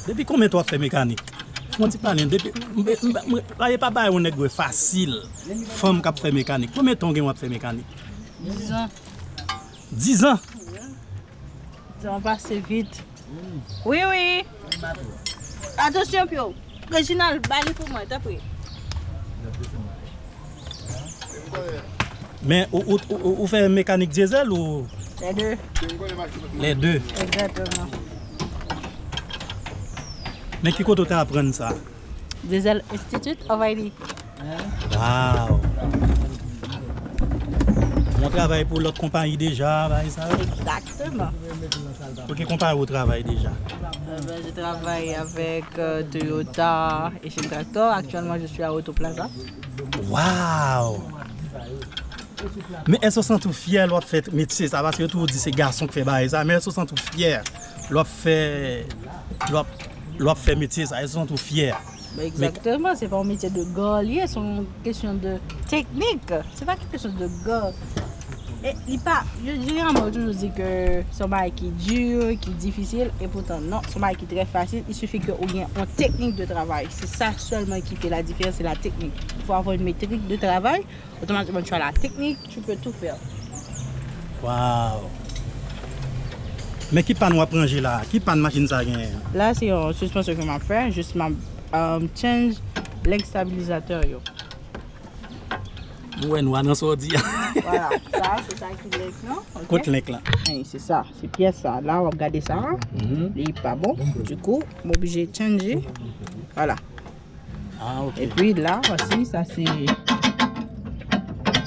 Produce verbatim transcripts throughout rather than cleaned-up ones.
Depi konbyen tan w ap fè mekanik? Fè yon ti pale, depi, m, m, m, m, pa, e pa bagay yon nèg wè fasil. Fanm k ap fè mekanik. Konbyen tan w gen w ap fè mekanik? Dizan. Dizan? Tan pase vit. Wi, wi. Atansyon, pye w. Reginald, ba li pou mwen, tanpri. Men ou, ou, ou, ou fè mekanik dyezèl ou? Lè de. Lè de. Egzakteman. Men ki kote w te aprann sa? Diesel Institute of Haiti. Waw! Ou travay pou lòt konpayi deja, bagay sa yo? Egzakteman. Pou ki konpayi ou travay deja? Euh, ben, je travaille avec euh, Toyota et Shin Tractor. Actuellement, je suis à Auto Plaza. Waw! Men èske w santi w fyè lè w ap fè metye sa? Paske yo toujou di se gason k fè bagay sa. Men èske w santi w fyè lè w ap fè, lè w ap, lè w ap fè metye sa? Èske w santi w fyè? Ben, egzakteman, se pa yon metye de gò li ye, se yon kesyon de teknik. Se pa kesyon de gò. E li pa, yo, jeneralman, yo toujou di ke se yon bagay ki di, ki difisil, e poutan, non, se yon bagay ki trè fasil. Il suffit ke ou gen yon teknik de travay. Se sa sèlman ki fè la diferans, se la teknik. Il faut avoir une maîtrise de travail. Automatiquement, tu as la technique, tu peux tout faire. Waw! Men ki pàn w ap ranje la? Ki pàn machin sa genyen? La, se yon sispansyon ke m ap fè. Jis m ap um, change link stabilizatè yo. M wè nwa nan sa w di a. Voilà, sa, se sa ki link lan. Ok? Kot link lan? Wi, se sa. Se pyès sa. La, w ap gade sa. Mhm. Li pa bon. Du coup, m oblije change. Voilà. Ah, ok. Epi la osi, sa se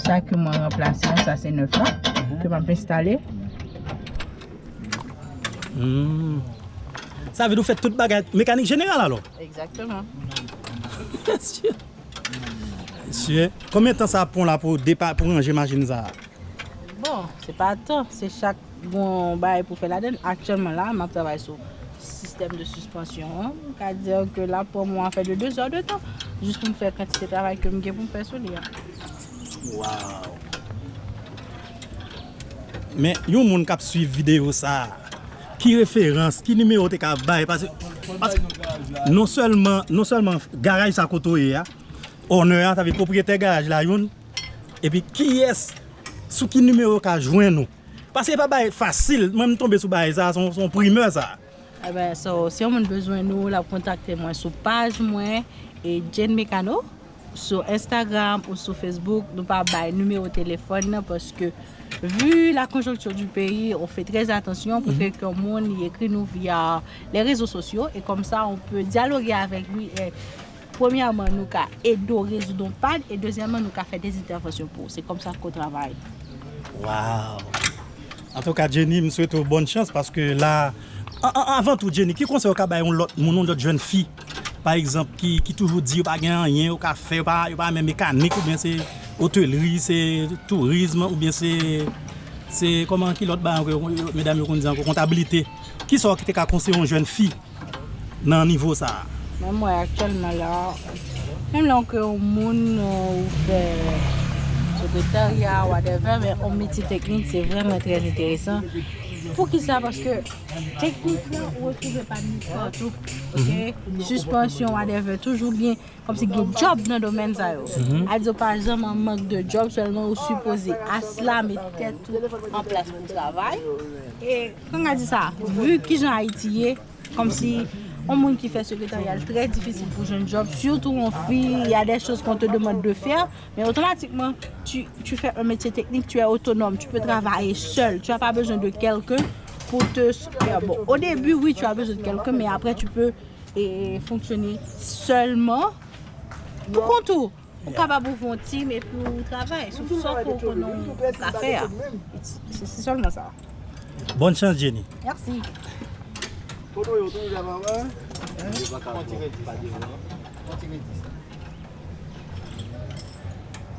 sa ke mwen ranplase an, sa se nèf la, ke m ap enstale. Hmm. Sa vle di ou fè tout bagay mekanik jeneral alò? Egzakteman. Mesye. Mesye, konbyen tan sa ap pran la pou depa, pou ranje machin sa a? Bon, se pa tan, se chak gon bagay pou fè ladann. Aktyèlman la, m ap travay sou sistèm de sispansyon an. M ka di ke l ap pran mwen afè de de zè de tan, jis pou m fè kantite travay ke m gen pou m fè sou li a. Waw! Men, yon moun k ap swiv videyo sa a, ki referans, ki nimewo te ka bay? Paske, paske non sèlman, non sèlman garaj sa kote w ye a, owner a, sa vle pwopriyetè garaj la youn, epi kiyès, sou ki nimewo yo ka jwenn ou? Paske e pa bagay fasil, mwen m tonbe sou bagay sa, se yon, se yon primè sa. Eben, so, si yon moun bezwen nou, l ap kontakte mwen sou paj mwen, e Jane Mécano, sou Instagram ou sou Facebook. Nou pa bay nimewo telefòn nan, paske, vu la conjoncture du pays, on fait très attention pou fè ke yon moun li ekri nou via les réseaux sociaux, et comme ça, on peut dialoguer avec lui, et premyèman, nou ka ede w rezoud yon pàn, e dezyèmman, nou ka fè de entèvansyon pou ou. Se konsa ke w travay. Waw! Antouka, Jenny, m swete w bòn chans paske la, an, an, avan tou, Jenny, ki konsèy ou ka bay yon lòt moun, yon lòt jèn fi, pa egzanp, ki, ki toujou di yo pa gen anyen yo ka fè, yo pa, yo pa renmen mekanik, oubyen se otelri, se tourizm, oubyen se, se kòman, ki lòt bagay ankò, medam yo konn di ankò, kontablite. Kisa w ki te ka konseye yon jèn fi nan nivo sa a? Men mwen aktyèlman la, menm lè w ke yon moun, ou fè sekretarya, whatever, men yon metye teknik, se vrèman trè enteresan. Poukisa? Paske teknik la, ou retwouve pa nenpòt ou. Ok? Sispansyon, whatever, toujou gen, kòmsi gen djòb nan domèn sa yo. A di w pa janm an mank de djòb, sèlman ou sipoze asla met tèt ou an plas pou travay. E, kòman di sa, vi kijan Ayiti ye, kòmsi yon moun ki fè sekretarya, l trè difisil pou jwenn djòb, sitou yon fi, il y a des choses qu'on te demande de faire, mais automatiquement, tu, tu fais un métier technique, tu es autonome, tu peux travailler seul, tu n'as pas besoin de quelqu'un pour te... Bon, au début, oui, tu as besoin de quelqu'un, mais après, tu peux et fonctionner seulement pour compte ou. Ou kapab ouvri yon team epi ou travay sou sa ke ou konnen ou ka fè a. Se, se sèlman sa. Bonne chance, Jenny. Merci. Kote w ye, w toujou la, mwen? Yon ti redis. Yon ti redis.